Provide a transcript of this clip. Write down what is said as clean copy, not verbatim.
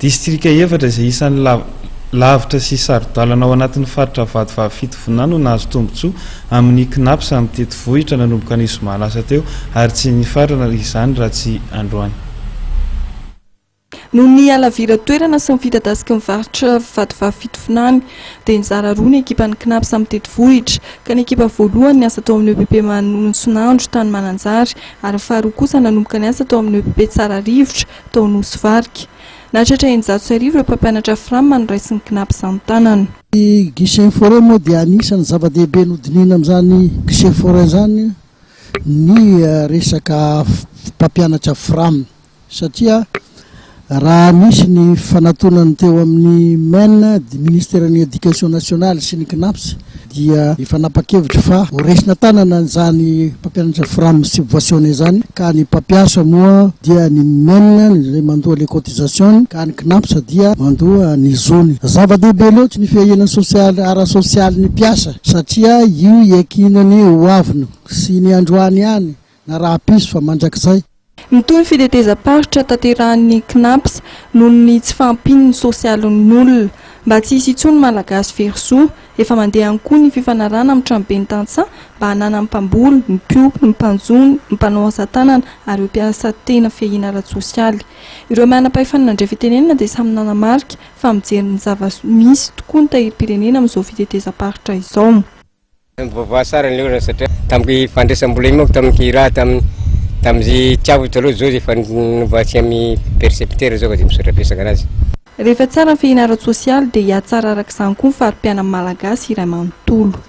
Distrika efatra izay isan'ny lavitra sy saro-dalana ao anatin'ny faritra Vatovavy Fitovinany no nahazo tombontsoa amin'ny Cnaps mitety vohitra nanomboka ny zoma lasa teo ary tsy nifarana izany raha tsy androany. Noho ny halaviran-toerana sy ny fidadasiky ny varotra Vatovavy Fitovinany dia nizara roa ny ekipan'ny Cnaps mitety vohitra ka ny ekipa voalohany niasa tao amin'ny EPP Manonsonandro tany Mananjary ary ny faharoa kosa nanomboka niasa tao amin'ny EPP Tsararivotra tao Nosy Varika. Nahatratra 1600 ireo mpampianatra Fram noraisin'ny Cnaps an-tanana. Ny guichet forain moa dia anisan'ny zava-dehibe nodinihina amin'izany guichet forain izany ny resaka mpampianatra Fram satria raha nisy ny fanatonany teo amin'ny men, Ministeran'ny Education Nationale sy ny Cnaps dia efa nanapa-kevitra fa ho raisina tanana an'izany mpampianatra Fram subventionné izany ka ny mpampiasa moa dia ny men izay mandoa les cotisations ka ny Cnaps dia mandoa ny zony. Zava-dehibe loatra ny fiahiana sosialy ara-sosialy ny mpiasa satria io iankinany ho aviny sy ny androany ihany na rahampitso fa mandrakizay. Mitohy ny fitetezam-paritra tanterahin'ny Cnaps noho ny tsy fahampian'ny sosialin'ny olona. Mba tsy hisy intsony Malagasy very zo, efa mandeha ihany koa ny fifanarahana amin'ny tranoben'ny tantsaha mba hananan'ny mpamboly, ny mpiompy, ny mpanjono, ny mpanao asa tanana ary ireo mpiasa tena fiahiana ara-tsosialy. Ireo manam-pahefana nandray fitenenana dia samy nanamarika fa mijery ny zava-misy tokoa ny tahirim-pirenena amin'izao fitetezam-paritra izao. Mivaovaha tsara ny olona satria tamin'ny fandraisam-bola iny manko tamin'ny raha tamin'ny tamin'ny tiavo taloha zao efa novatsy amin'ny percepteur zao ka dia misaotra betsaka anazy. Rehefa tsara ny fiahiana ara-tsosialy dia hihatsara araka izany koa ny fari-piainan'ny Malagasy iray manontolo.